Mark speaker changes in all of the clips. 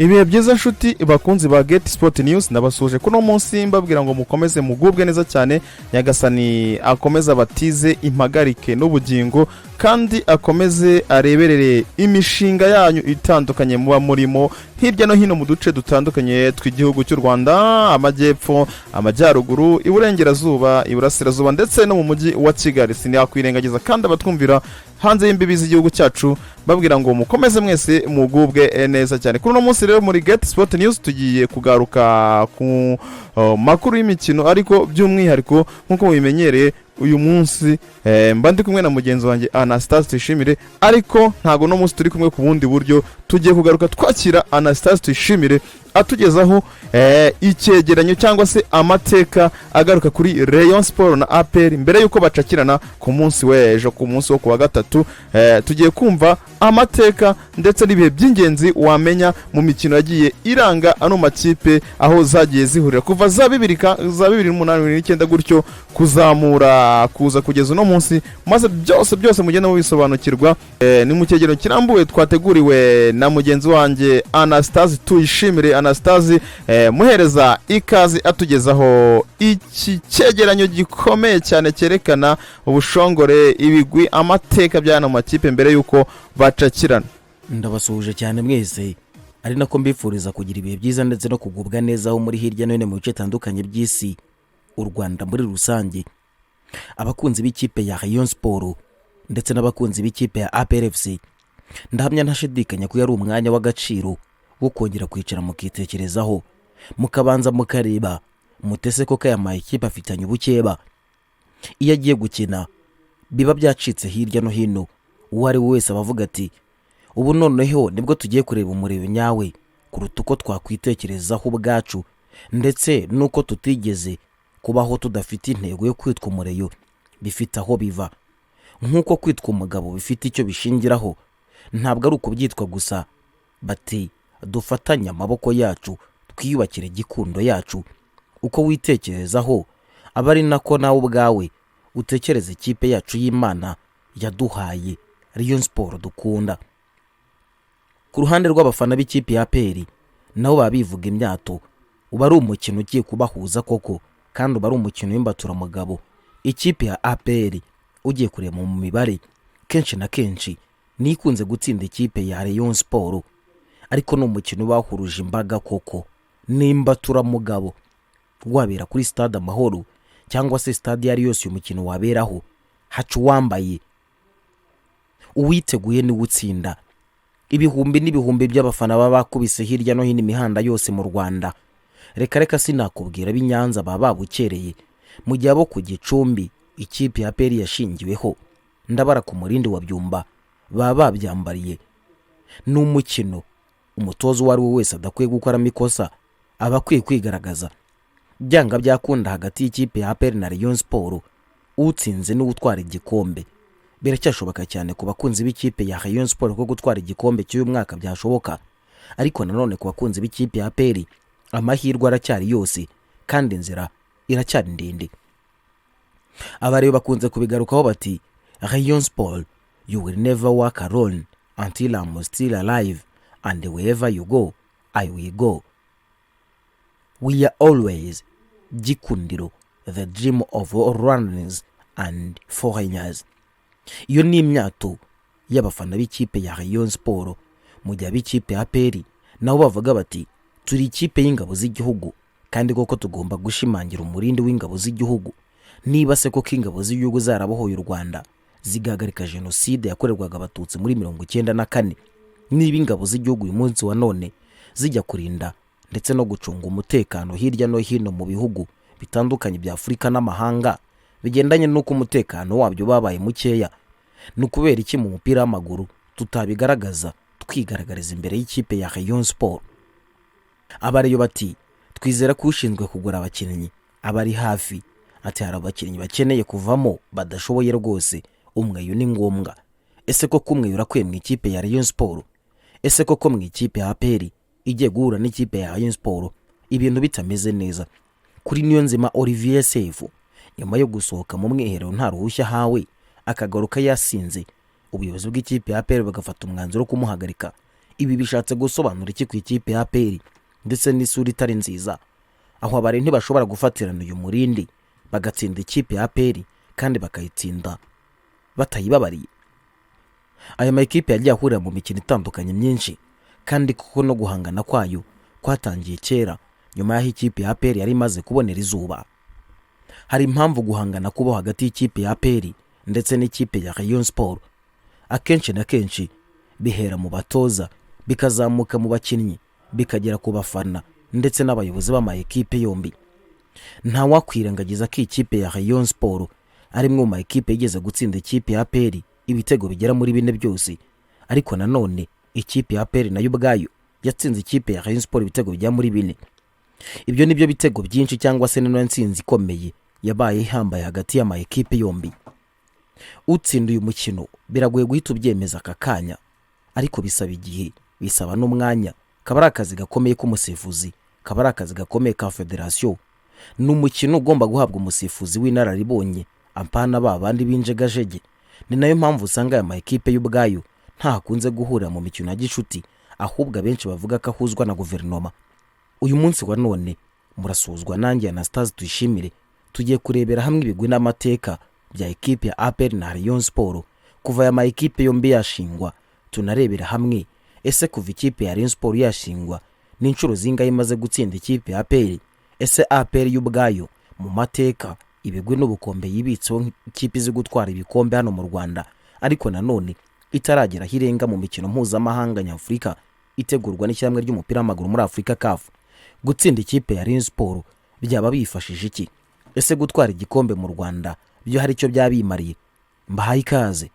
Speaker 1: Ibihe byiza nshuti bakunzi ba Get Sport News, ndabasuhuje kuno munsi mbabwira ngo mukomeze mugubwe neza cyane. Nyagasani akomeze abatize impagarike n'ubugingo, kandi akomeze areberere imishinga yanyu itandukanye muba murimo hirya no hino mu duce dutandukanye tw'igihugu cy'u Rwanda: amajyepfo, amajyaruguru, iburengerazuba, iburasirazuba ndetse no mu mujyi wa Kigali. Sinakwirengagiza kandi abatwumvira hanze y'imbibi z'igihugu cyacu, babwira ngo mukomeze mwese mugubwe neza cyane. Kuri uno munsi rero muri Get Sport News tugiye kugaruka ku makuru y'imikino, ariko by'umwihariko nk'uko mubimenyereye uyu munsi mba ndi kumwe na mugenzi wanjye Anastase Tuyishimire, ariko ntabwo uno munsi turi kumwe ku bundi buryo. Tugiye kugaruka twakira Anastase Tuyishimire atugezaho icyegeranyo cyangwa se amateka agaruka kuri Rayon Sport na APR mbere y'uko bacakirana ku munsi w'ejo, ku munsi wo ku wa gatatu. Tugiye kumva amateka ndetse n'ibihe by'ingenzi wamenya mu mikino yagiye iranga ano makipe, aho zagiye zihurira kuva za 2008, 2009 gutyo kuzamura kuza kugeza uno munsi, maze byose byose mugenda mubisobanukirwa. Ni mu cyegeranyo kirambuye twateguriwe na mugenzi wanjye Anastase Tuyishimire. Anastase, muhereza ikaze atugezaho iki cyegeranyo gikomeye cyane cyerekana ubushongore, ibigwi, amateka by'ano makipe mbere y'uko bacakirana.
Speaker 2: Ndabasuhuje cyane mwese, ari nako mbifuriza kugira ibihe byiza ndetse no kugubwa neza aho muri hirya no hino mu bice bitandukanye by'isi, u Rwanda muri rusange. Abakunzi b'ikipe ya Rayon Sport ndetse n'abakunzi b'ikipe ya APRFC, ndahamya ntashidikanya ko yari umwanya w'agaciro wo kongera kwicara mukitekerezaho, mukabanza mukareba mutese koko aya makipe afitanye ubukeba. Iyo agiye gukina biba byacitse hirya no hino, uwo ari we wese aba avuga ati: "Ubu noneho nibwo tugiye kureba umuriro nyawe kuruta uko twakwitekerezaho ubwacu", ndetse n'uko tutigeze kubaho tudafite intego yo kwitwa umureyo. Bifite aho biva, nk'uko kwitwa umugabo bifite icyo bishingiraho. Ntabwo ari ukubyitwa gusa. Bati: "Dufatanye amaboko yacu twiyubakire gikundo yacu." Uko witekerezaho aba ari nako nawe ubwawe utekereza ikipe yacu y'Imana yaduhaye, Rayon Sport dukunda. Ku ruhande rw'abafana b'ikipe ya APR, nabo baba bivuga imyato. Uba ari umukino ugiye kubahuza koko, kandi uba ari umukino w'imbaturamugabo. Ikipe ya APR, ugiye kureba mu mibare, kenshi na kenshi niyo ikunze gutsinda ikipe ya Rayon Sport, ariko ni umukino bahuruje imbaga koko, ni imbaturamugabo. Wabera kuri Stade Amahoro cyangwa se stade iyo ari yose uyu mukino waberaho, haca uwambaye, uwiteguye niwe utsinda. Ibihumbi n'ibihumbi by'abafana baba bakubise hirya no hino imihanda yose mu Rwanda. Reka reka, sinakubwira, ab'i Nyanza baba babukereye, mu gihe abo ku Gicumbi, ikipe ya APR yashingiweho, ndabara ku Murindi wa Byumba, baba babyambariye. Ni umukino umutoza uwo ari we wese adakwiye gukoramo ikosa, aba akwiye kwigaragaza byanga byakunda. Hagati y'ikipe ya APR na Rayon Sport, utsinze niwe utwara igikombe. Biracyashoboka cyane ku bakunzi b'ikipe ya Rayon Sport ko gutwara igikombe cy'uyu mwaka byashoboka, ariko nanone ku bakunzi b'ikipe ya APR amahirwe aracyari yose kandi inzira iracyari ndende. Abareba bakunze kubigarukaho bati: "Rayon Sport, you will never walk alone until I'm still alive, and wherever you go, I will go. We are always Gikundiro, the dream of all Rwandans and foreigners." Iyo ni imyato y'abafana b'ikipe ya Rayon Sport, mu gihe ab'ikipe ya APR nabo bavuga bati: "Turi ikipe y'ingabo z'igihugu, kandi koko tugomba gushimangira umurindi w'ingabo z'igihugu." Niba se koko ingabo z'igihugu zarabohoye u Rwanda, zigahagarika jenoside yakorerwaga Abatutsi muri 94, niba ingabo z'igihugu uyu munsi wa none zijya kurinda ndetse no gucunga umutekano hirya no hino mu bihugu bitandukanye bya Afurika n'amahanga, bigendanye n'uko umutekano wabyo babaye mukeya, ni ukubera iki mu mupira w'amaguru tutabigaragaza, twigaragariza imbere y'ikipe ya Rayon Sport? Abareyo bati: "Twizera ko ushinzwe kugura abakinnyi aba ari hafi." Ati: "Hari abakinnyi bakeneye kuvamo badashoboye rwose, umweyo ni ngombwa." Ese koko umweyo urakwiye mu ikipe ya Rayon Sport? Ese koko mu ikipe ya APR igiye guhura n'ikipe ya Rayon Sport ibintu bitameze neza kuri Niyonzima Olivier Sefu, nyuma yo gusohoka mu mwiherero nta ruhushya ahawe, akagaruka yasinze, ubuyobozi bw'ikipe ya APR bagafata umwanzuro wo kumuhagarika, Ibi bishatse gusobanura iki ku ikipe ya APR ndetse n'isura itari nziza, aho abari ntibashobora gufatirana uyu murindi bagatsinda ikipe ya APR kandi bakayitsinda batayibabariye. Aya makipe yagiye ahurira mu mikino itandukanye myinshi, kandi kuko no guhangana kwayo kwatangiye kera nyuma y'aho ikipe ya APR yari imaze kubonera izuba. Hari impamvu guhangana kubaho hagati y'ikipe ya APR ndetse n'ikipe ya Rayon Sport. Akenshi na kenshi bihera mu batoza, bikazamuka mu bakinnyi, bikagera ku bafana ndetse n'abayobozi b'amakipe yombi. Nta wakwirengagiza ko ikipe ya Rayon Sport ari imwe mu makipe yigeze gutsinda ikipe ya APR ibitego bigera muri 4 byose, ariko nanone ikipe ya APR nayo ubwayo yatsinze ikipe ya Rayon Sport ibitego bigera muri 4. Ibyo nibyo bitego byinshi cyangwa se nino ntsinzi ikomeye yabaye ihambaye hagati y'amakipe yombi. Utsinda uyu mukino biragoye guhita ubyemeza aka kanya, ariko bisaba igihe, bisaba n'umwanya. Kaba ari akazi gakomeye k'umusifuzi, kaba ari akazi gakomeye ka federasiyo. Ni umukino ugomba guhabwa umusifuzi w'inararibonye, ampana ba bandi b'injegajege. Ni nayo mpamvu usanga aya makipe y'ubwayo ntakunze guhurira mu mikino ya gicuti, ahubwo abenshi bavuga ko ahuzwa na guverinoma. Uyu munsi wa none murasuzwa nanjye Anastase Tuyishimire, tugiye kurebera hamwe ibigwi n'amateka bya ekipe ya APR na Rayon Sport kuva aya makipe yombi yashingwa. Tunarebera hamwe ese kuva ikipe ya Rayon Sport yashingwa ni inshuro zingahe imaze gutsinda ikipe ya APR? Ese APR y'ubwayo mu mateka ibigwi n'ubukombe yibitseho nk'ikipe izi gutwara ibikombe hano mu Rwanda, ariko nanone itaragera aho irenga mu mikino mpuzamahanga nyafurika itegurwa n'ishyirahamwe ry'umupira w'amaguru muri Afurika CAF. Gutsinda ikipe ya Rayon Sport byaba bifashije iki? Ese gutwara igikombe mu Rwanda byo hari icyo byabimariye? Mbahaye ikaze.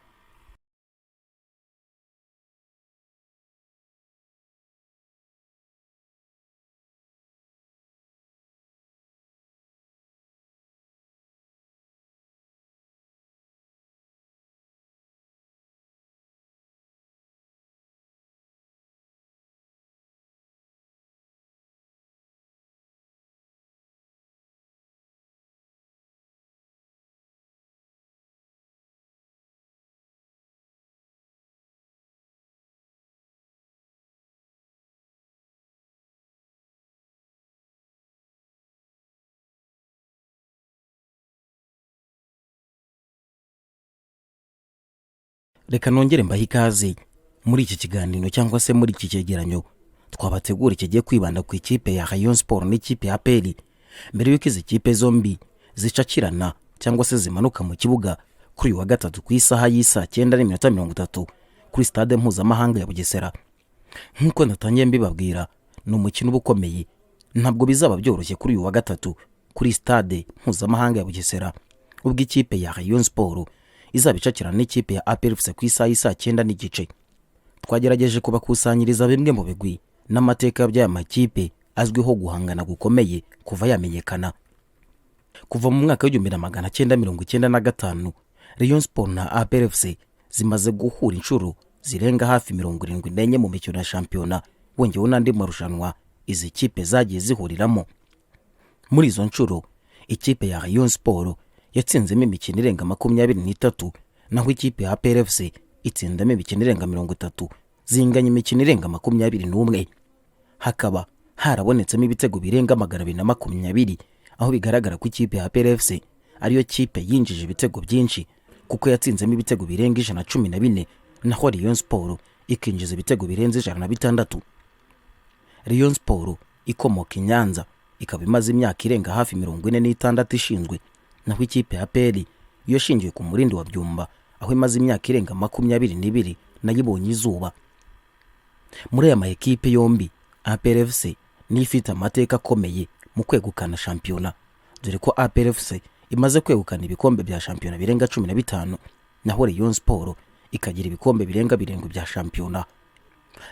Speaker 2: Reka nongere mbahe ikaze muri iki kiganiro cyangwa se muri iki cyegeranyo twabategura kigiye kwibanda ku ikipe ya Rayon Sport n'ikipe ya APR. Mbere y'uko izi kipe zombi zicakirana cyangwa se zimanuka mu kibuga kuri uyu wa gatatu ku isaha y'isaa 9:30 kuri stade mpuzamahanga ya Bugesera. Nk'uko natangiye mbibabwira, ni umukino uba ukomeye, ntabwo bizaba byoroshye kuri uyu wa gatatu kuri stade mpuzamahanga ya Bugesera, ubwo ikipe ya Rayon Sport izaba icakirana n'ikipe ya APR FC ku isaha y'isaa 9:15. Twagerageje kubakusanyiriza bimwe mu bigwi n'amateka by'aya makipe azwiho guhangana gukomeye kuva yamenyekana. Kuva mu mwaka w'1995 Rayon Sport na APR FC zimaze guhura inshuro zirenga hafi 74 mu mikino ya shampiyona, wongeyeho n'andi marushanwa izi kipe zagiye zihuriramo. Muri izo nshuro ikipe ya Rayon Sport yatsinzemo imikino irenga 23, naho ikipe ya APR FC itsindamo imikino irenga 30, zinganya imikino irenga 21. Hakaba harabonetsemo ibitego birenga 220, aho bigaragara ko ikipe ya APR FC ariyo kipe yinjije ibitego byinshi kuko yatsinzemo ibitego birenga 114, naho Rayon Sport ikinjiza ibitego birenze 106. Rayon Sport ikomoka i Nyanza ikaba imaze imyaka irenga hafi 46 ishinzwe, naho ikipe ya APR yo ishingiye ku murindi wa Byumba aho imaze imyaka irenga 22 nayo ibonye izuba. Muri aya makipe yombi APR FC niyo ifite amateka akomeye mu kwegukana shampiyona, dore ko APR FC imaze kwegukana ibikombe bya shampiyona birenga 15, naho Rayon Sport ikagira ibikombe birenga 7 bya shampiyona.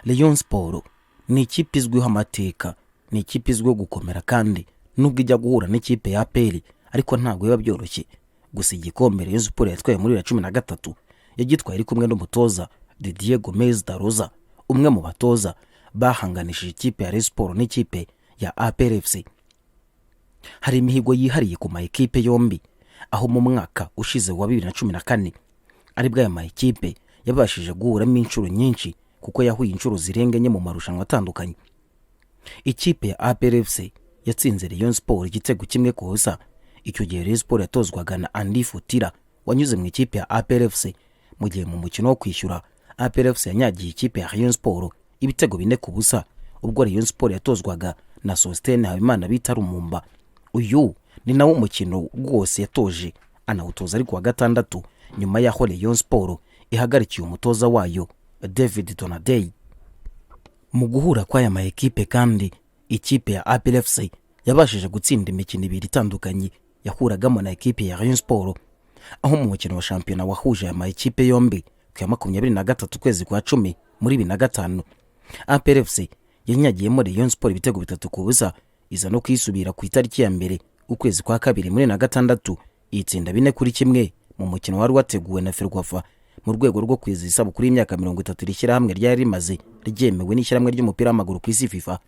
Speaker 2: Rayon Sport ni ikipe izwiho amateka, ni ikipe izwiho gukomera, kandi nubwo ijya guhura n'ikipe ya APR ariko ntabwo biba byoroshye. Gusa igikombe Rayon Sport yatwaye muri 2013 yagitwaye iri kumwe n'umutoza Didier Gomez da Rosa, umwe mu batoza bahanganishije ikipe ya Rayon Sport n'ikipe ya APR FC. Hari imihigo yihariye ku makipe yombi, aho mu mwaka ushize wa 2014 aribwo aya makipe yabashije guhuramo inshuro nyinshi kuko yahuye inshuro zirenga enye mu marushanwa atandukanye. Ikipe ya APR FC yatsinze Rayon Sport igitego 1-0. Icyo gihe Rayon Sport yatozwaga na Andy Futira wanyuze mu ikipe ya APR FC, mu gihe mu mukino wo kwishyura APR FC yanyagiye ikipe ya Rayon Sport ibitego 4-0, ubwo Rayon Sport yatozwaga na Sostene Habimana bita Rumumba. Uyu ni nawo umukino rwose yatoje, anawutoza ari kuwa gatandatu nyuma y'aho Rayon Sport ihagarikiye umutoza wayo David Donadei. Mu guhura kw'aya ma ekipe kandi, ikipe ya APR FC yabashije gutsinda imikino ibiri itandukanye yahuragamo na ekipe ya Rayon Sport, aho mu mukino wa shampiyona wahuje aya ma ekipe yombi ku ya 23 ukwezi kwa 10 muri 2005, APR FC yanyagiyemo Rayon Sport ibitego 3-0, iza no kwisubira ku itariki ya 1 ukwezi kwa 2 muri 2006 itsinda 4-1 mu mukino wari wateguwe na Ferwafa mu rwego rwo kwizihiza isabukuru y'imyaka 30 iri shyirahamwe ryari rimaze ryemewe n'ishyirahamwe ry'umupira w'amaguru ku isi FIFA.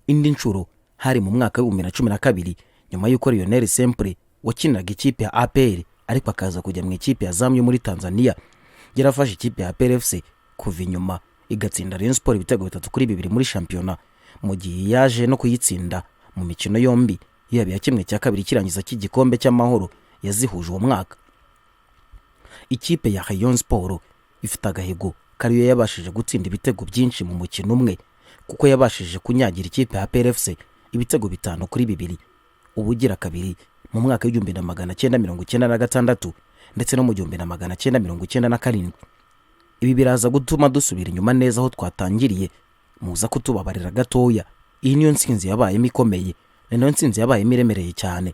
Speaker 2: Indi nshuro hari mu mwaka wa 2012 nyuma y'uko Lionel Sempre wakiniraga ikipe ya APR ariko akaza kujya mu ikipe ya Azam yo muri Tanzania yarafashe ikipe ya APR FC kuva inyuma igatsinda Rayon Sport ibitego 3-2 muri shampiyona, mu gihe yaje no kuyitsinda mu mikino yombi yaba iya 1/2 kirangiza cy'igikombe cy'amahoro yazihuje uwo mwaka. Ikipe ya Rayon Sport ifite agahigo kariyo yabashije gutsinda ibitego byinshi mu mukino umwe, kuko yabashije kunyagira ikipe ya APR FC ibitego 5-2 ubugira kabiri mu mwaka w'igihumbi na magana cyenda mirongo icyenda na gatandatu ndetse no mu 1997. Ibi biraza gutuma dusubira inyuma neza aho twatangiriye, muza kutubabarira gatoya. Iyi niyo nsinzi yabayemo ikomeye, ni nayo nsinzi yabayemo iremereye cyane.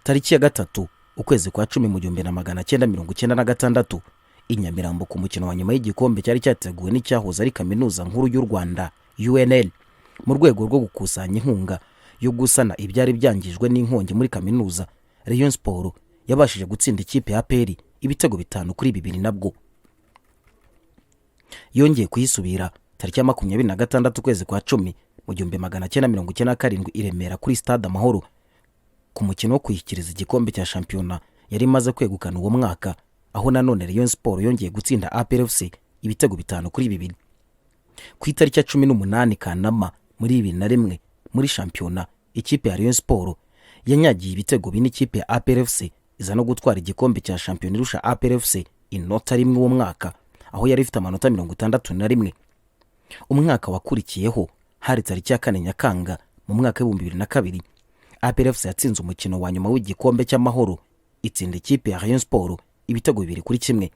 Speaker 2: Tariki ya 3 ukwezi kwa 10 mu 1996 i Nyamirambo ku mukino wa nyuma y'igikombe cyari cyateguwe n'icyahoze ari Kaminuza Nkuru y'u Rwanda UNL mu rwego rwo gukusanya inkunga yo gusana ibyari byangijwe n'inkongi muri kaminuza, Rayon Sport yabashije gutsinda ikipe ya APR ibitego 5-2. Nabwo yongeye kuyisubira tariki ya 26 ukwezi kwa 10 mu 1997 i Remera kuri Stade Amahoro ku mukino wo kwishyikiriza igikombe cya shampiyona yari imaze kwegukana uwo mwaka, aho nanone Rayon Sport yongeye gutsinda APR FC ibitego 5-2. Ku itariki ya 18 Kanama muri 2001 muri shampiyona, ikipe ya Rayon Sport yanyagiye ibitego 4 ikipe ya APR FC, iza no gutwara igikombe cya shampiyona irusha APR FC inota rimwe uwo mwaka, aho yari ifite amanota 61. Umwaka wakurikiyeho hari tariki ya 4 Nyakanga mu mwaka 2002, APR FC yatsinze umukino wa nyuma w'igikombe cy'amahoro itsinda ikipe ya Rayon Sport ibitego 2-1.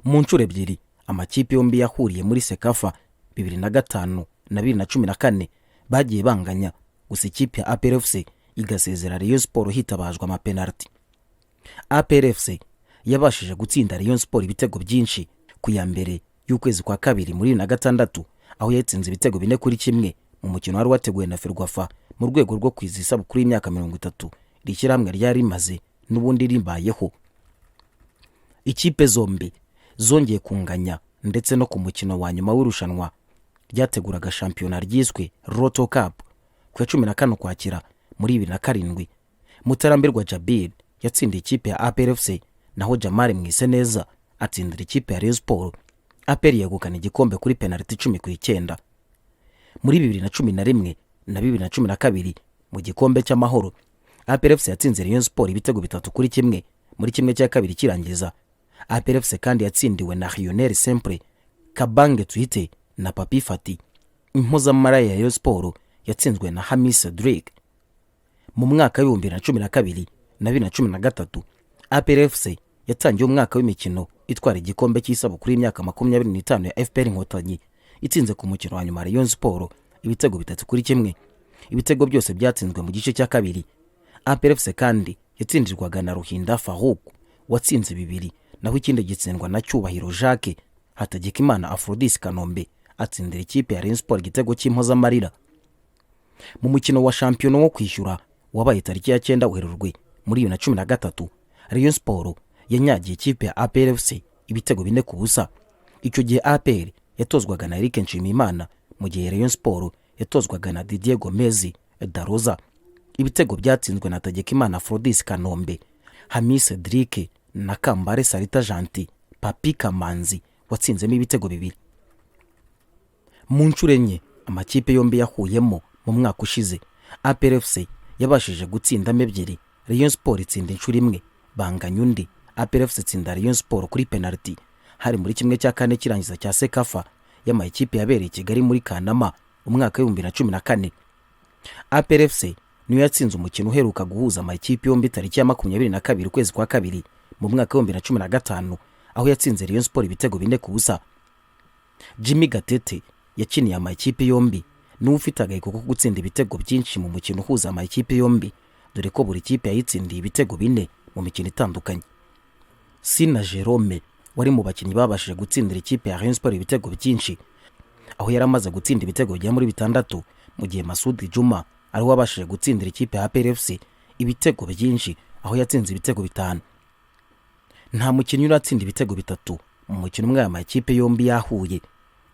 Speaker 2: Mu nshuro ebyiri amakipe yombi yahuriye muri Sekafa 2005 na 2014 bagiye banganya, gusa ikipe ya APR FC igasezera Rayon Sport hitabajwe amapenaliti. APR FC yabashije gutsinda Rayon Sport ibitego byinshi ku ya 1 y'ukwezi kwa 2 muri 2006, aho yatsinze ibitego 4-1 mu mukino wari wateguwe na Ferwafa mu rwego rwo kwizihiza isabukuru y'imyaka 30 iri shyirahamwe ryari rimaze n'ubundi rimbayeho. Ikipe zombi zongeye kunganya ndetse no ku mukino wa nyuma w'irushanwa ryateguraga shampiyona ryiswe Roto Cup ku ya 14 Ukwakira muri 2007, Mutarambirwa Jabir yatsindiye ikipe ya APR FC, naho Jamal Mwiseneza atsindira ikipe ya Rayon Sport. APR yegukana igikombe kuri penaliti 10-9. Muri 2011 na 2012 mu gikombe cy'amahoro, APR FC yatsinze Rayon Sport ibitego 3-1 muri 1/2 kirangiza. APR FC kandi yatsindiwe na Lionel Sempre, Kabange Twite na Papi Fati. Impozamarira ya Rayon Sport yatsinzwe na Hamis Drake. Mu mwaka wa 2012 na 2013, APR FC yatangiye umwaka w'imikino Itwara igikombe cy'isabukuru y'imyaka 25 ya FPR Inkotanyi, itsinze ku mukino wa nyuma Rayon Sport ibitego 3-1. Ibitego byose byatsinzwe mu gice cya kabiri. APR FC kandi yatsindirwaga na Ruhinda Farouk watsinze 2, naho ikindi gitsindwa na Cyubahiro Jacques. Hategekimana Aphrodis Kanombe atsindira ikipe ya Rayon Sport igitego cy'impozamarira. Mu mukino wa shampiyona wo kwishyura wabaye tariki ya 9 Werurwe muri 2013, Rayon Sport yanyagiye ikipe ya APR FC ibitego 4-0. Icyo gihe APR yatozwaga na Eric Nshimiyimana, mu gihe Rayon Sport yatozwaga na Didier Gomez Daroza. Ibitego byatsinzwe na Hategekimana Aphrodis Kanombe, Hami Cedric na Kambare Salita Gentil Papi Kamanzi watsinzemo ibitego 2. Mu nshuro 4 amakipe yombi yahuyemo mu mwaka ushize, APR FC yabashije gutsindamo 2, Rayon Sport itsinda inshuro 1, banganya undi. APR FC itsinda Rayon Sport kuri penalty, hari muri 1/4 kirangiza cya CECAFA y'amakipe yabereye i Kigali muri Kanama umwaka 2014. APR FC niyo yatsinze umukino uheruka guhuza amakipe yombi tariki ya 22 ukwezi kwa kabiri mu mwaka 2015, aho yatsinze Rayon Sport ibitego 4-0. Jimmy Gatete yakiniye amakipe yombi, niwe ufite agahigo ko gutsinda ibitego byinshi mu mukino uhuza amakipe yombi, dore ko buri kipe yayitsindiye ibitego 4 mu mikino itandukanye. Sina Jerome wari mu bakinnyi babashije gutsindira ikipe ya Rayon Sport ibitego byinshi, aho yari amaze gutsinda ibitego bigera muri 6, mu gihe Masudi Juma ari we wabashije gutsindira ikipe ya APR FC ibitego byinshi, aho yatsinze ibitego 5. Nta mukinnyi uratsinda ibitego 3 mu mukino umwe aya makipe yombi yahuye.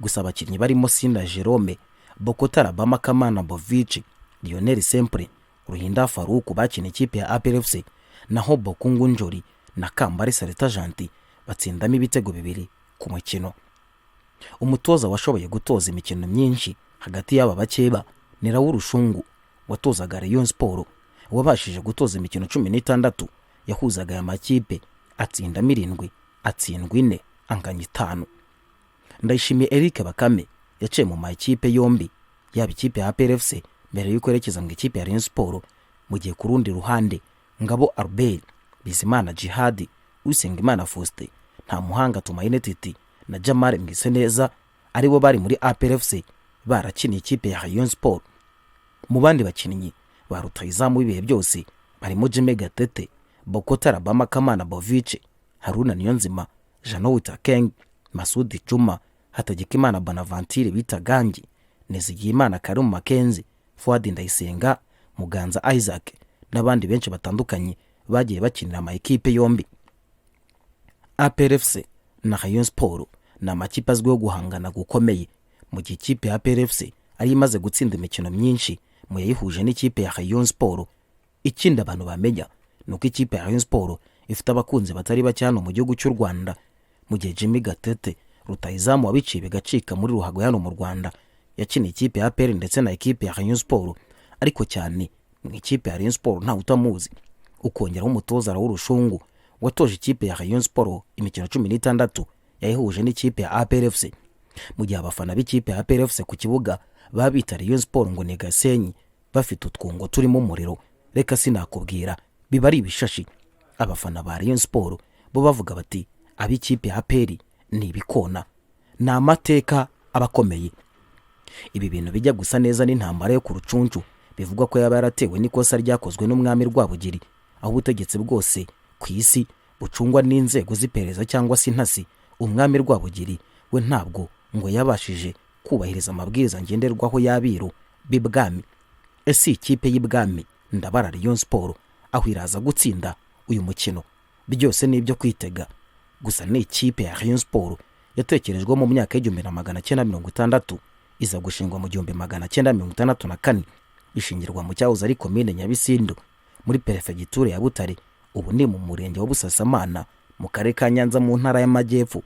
Speaker 2: Gusa abakinnyi barimo Sina Jerome, Bokota Rabama Kamana Bovic, Lionel Sempre, Ruhinda Farouk bakina ikipe ya APR FC, naho Bokungu Njori na Kambare Salita Gentil batsindamo ibitego 2 ku mukino. Umutoza washoboye gutoza imikino myinshi hagati y'aba bakeba ni Raoul Rushungu watozaga Rayon Sport, wabashije gutoza imikino 16 yahuzaga aya makipe, atsindamo 7, atsindwa 4, anganya 5. Ndayishimiye Eric Bakame yaciye mu makipe yombi, yaba ikipe ya APR FC mbere y'uko yerekeza mu ikipe ya Rayon Sport, mu gihe ku rundi ruhande Ngabo Albert, Bizimana Djihad, Usengimana Faustin, Ntamuhanga Tumaine Titi na Jamal Mwiseneza aribo bari muri APR FC barakiniye ikipe ya Rayon Sport. Mu bandi bakinnyi ba rutahizamu w'ibihe byose barimo Jimmy Gatete, Bokota Rabama Kamana Bovic, Haruna Niyonzima, Jeannot Witakeng, Masudi Juma, Hategekimana Bonaventure bita Gangi, Nizigiyimana Karim Mackenzie, Fuad Ndayisenga, Muganza Isaac n'abandi benshi batandukanye bagiye bakinira amakipe yombi. APR FC na Rayon Sport ni amakipe azwiho guhangana gukomeye, mu gihe ikipe ya APR FC ari imaze gutsinda imikino myinshi mu yayihuje n'ikipe ya Rayon Sport. Ikindi abantu bamenya ni uko ikipe ya Rayon Sport ifite abakunzi batari bake hano mu gihugu cy'u Rwanda, mu gihe Jimmy Gatete rutahizamu wabiciye bigacika muri ruhago hano mu Rwanda yakiniye ikipe ya APR ndetse na ikipe ya Rayon Sport, ariko cyane mu ikipe ya Rayon Sport ntawe utamuzi. Ukongeraho umutoza Raoul Rushungu watoje ikipe ya Rayon Sport imikino 16 yayihuje n'ikipe ya APR FC, mu gihe abafana b'ikipe ya APR FC ku kibuga baba bita Rayon Sport ngo ni Gasenyi, bafite utwungo turimo umuriro, reka sinakubwira, biba ari ibishashi. Abafana ba Rayon Sport bo bavuga bati ab'ikipe ya APR ni ibikona. Ni amateka aba akomeye. Ibi bintu bijya gusa neza n'intambara yo ku Rucuncu, bivugwa ko yaba yaratewe n'ikosa ryakozwe n'umwami Rwabugiri, aho ubutegetsi bwose ku isi bucungwa n'inzego z'iperereza cyangwa se intasi. Umwami Rwabugiri we ntabwo ngo yabashije kubahiriza amabwiriza ngenderwaho y'abiru b'ibwami. Ese ikipe y'ibwami ndabara Rayon Sport aho iraza gutsinda uyu mukino? Byose ni ibyo kwitega. Gusa ni ikipe ya Rayon Sport yatekerejweho mu myaka 1960, iza gushingwa mu 1964, ishingirwa mu cyahoze ari komine Nyabisindu muri perefegitura ya Butare, ubu ni mu murenge wa Busasamana mu karere ka Nyanza mu ntara y'Amajyepfo.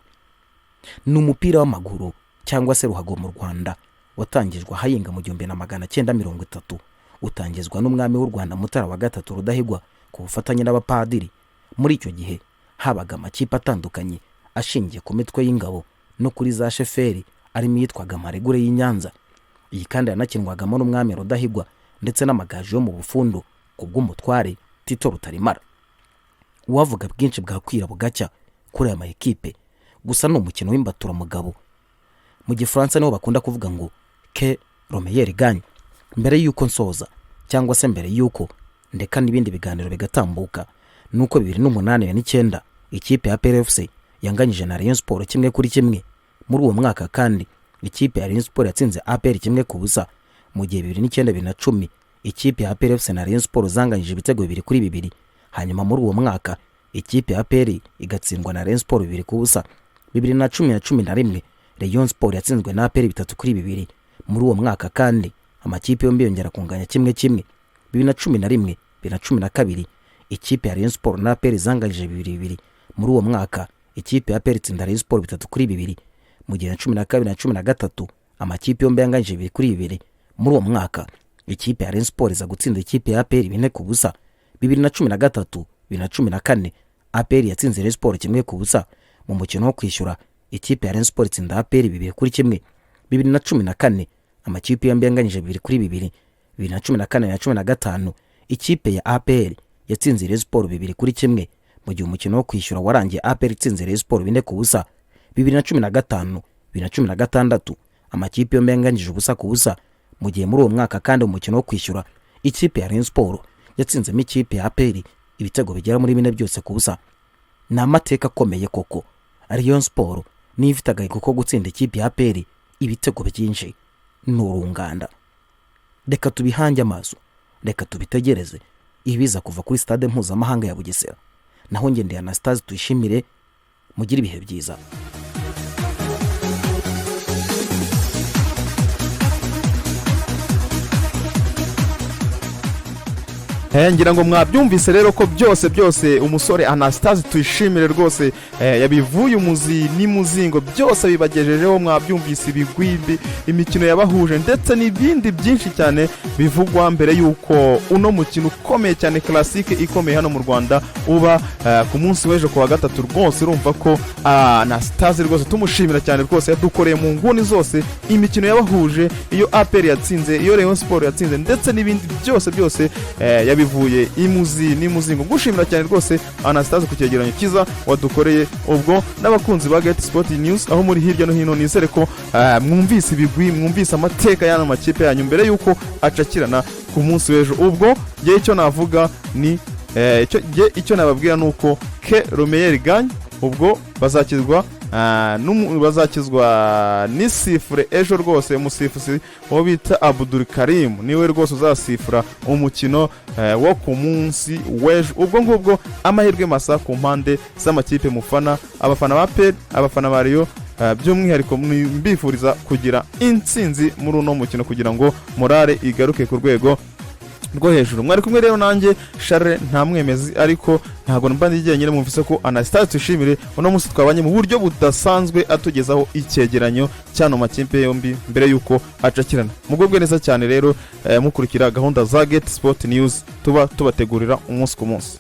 Speaker 2: Ni umupira w'amaguru cyangwa se ruhago mu Rwanda watangijwe ahayenga mu 1930, utangizwa n'umwami w'u Rwanda Mutara wa gatatu Rudahigwa ku bufatanye n'abapadiri. Muri icyo gihe habaga amakipe atandukanye ashingiye ku mitwe y'ingabo no kuri za sheferi, arimo iyitwaga Maregure y'i Nyanza. Iyi kandi yanakinwagamo n'umwami Rudahigwa ndetse n'amagaju yo mu Bufundu ku bw'umutware Tito Rutaremara. Uwavuga bwinshi bwakwira bugacya kuri aya makipe. Gusa ni umukino w'imbaturamugabo. Mu Gifaransa niho bakunda kuvuga ngo "que le meilleur gagne". Mbere y'uko nsoza, cyangwa se mbere y'uko ndeka n'ibindi biganiro bigatambuka, nuko 2008 n'icyenda ikipe ya APR FC yanganyije na Rayon Sport 1-1. Muri uwo mwaka kandi ikipe ya Rayon Sport yatsinze APR 1-0, mu gihe 2009, 2010 ikipe ya APR FC na Rayon Sport zanganyije ibitego 2-2. Hanyuma muri uwo mwaka ikipe ya APR igatsindwa na Rayon Sport 2-0. 2010 na 11 Rayon Sport yatsinzwe na APR 3-2. Muri uwo mwaka kandi amakipe yombi yongera kunganya 1-1. 2011, 2012 ikipe ya Rayon Sport na APR zanganyije 2-2. Muri uwo mwaka ikipe ya APR itsinda Rayon Sport 3-2, mu gihe na 12 na 13 amakipe yombi yanganyije 2-2. Muri uwo mwaka ikipe ya Rayon Sport iza gutsinda ikipe ya APR 4-0. 2013, 2014 APR yatsinze Rayon Sport 1-0. Mu mukino wo kwishyura ikipe ya Rayon Sport itsinda APR 2-1. 2014 amakipe yombi yanganyije 2-2. 2014 na 15 ikipe ya APR yatsinze Rayon Sport 2-1, mu gihe umukino wo kwishyura warangiye APR itsinze Rayon Sport 4-0. 2015, 2016 amakipe yombi yanganyije 0-0, mu gihe muri uwo mwaka kandi umukino wo kwishyura ikipe ya Rayon Sport yatsinzemo ikipe ya APR ibitego bigera muri 4 byose ku busa. Ni amateka akomeye koko. Rayon Sport niyo ifite agahigo ko gutsinda ikipe ya APR ibitego byinshi. Ni urunganda. Reka tubihange amaso, reka tubitegereze ibiza kuva kuri Stade Mpuzamahanga ya Bugesera. Naho ngendeye Anastase Tuyishimire, mugire ibihe byiza.
Speaker 1: Ngira ngo mwabyumvise rero ko byose byose umusore Anastase Tuyishimire rwose yabivuye umuzi n'imuzingo, byose bibagejejeho. Mwabyumvise ibigwimbi, imikino yabahuje ndetse n'ibindi byinshi cyane bivugwa mbere y'uko uno mukino ukomeye cyane, classique ikomeye hano mu Rwanda, uba ku munsi w'ejo ku wa gatatu. Rwose urumva ko Anastase rwose tumushimira cyane, rwose yadukoreye mu nguni zose, imikino yabahuje, iyo APR yatsinze, iyo Rayon Sport yatsinze, ndetse n'ibindi byose byose yabivuye imuzi n'imuzingo. Ngushimira cyane rwose Anastase ku cyegeranyo cyiza wadukoreye. Ubwo n'abakunzi ba Get Sport News aho muri hirya no hino, nizere ko mwumvise ibigwi, mwumvise amateka y'ano makipe yanyu mbere y'uko acakirana ku munsi w'ejo. Ubwo ngewe icyo navuga ni icyo nababwira ni uko que le meilleur gagne. Ubwo bazakizwa n'isifure ejo rwose. Umusifuzi uwo bita Abudul Karim niwe rwose uzasifura umukino wo ku munsi w'ejo. Ubwo ngubwo amahirwe masa ku mpande z'amakipe mufana, abafana ba APR, abafana ba Rayon, by'umwihariko mbifuriza kugira intsinzi muri uno mukino kugira ngo morale igaruke ku rwego rwo hejuru. Mwari kumwe rero nanjye Charles nta mwemezi, ariko ntabwo mba ndi jyenyine. Mwumvise ko Anastase Tuyishimire uno munsi twabanye mu buryo budasanzwe, atugezaho icyegeranyo cy'ano makipe yombi mbere y'uko acakirana. Mugubwe neza cyane rero, mukurikira gahunda za Get Sport News tuba tubategurira umunsi ku munsi.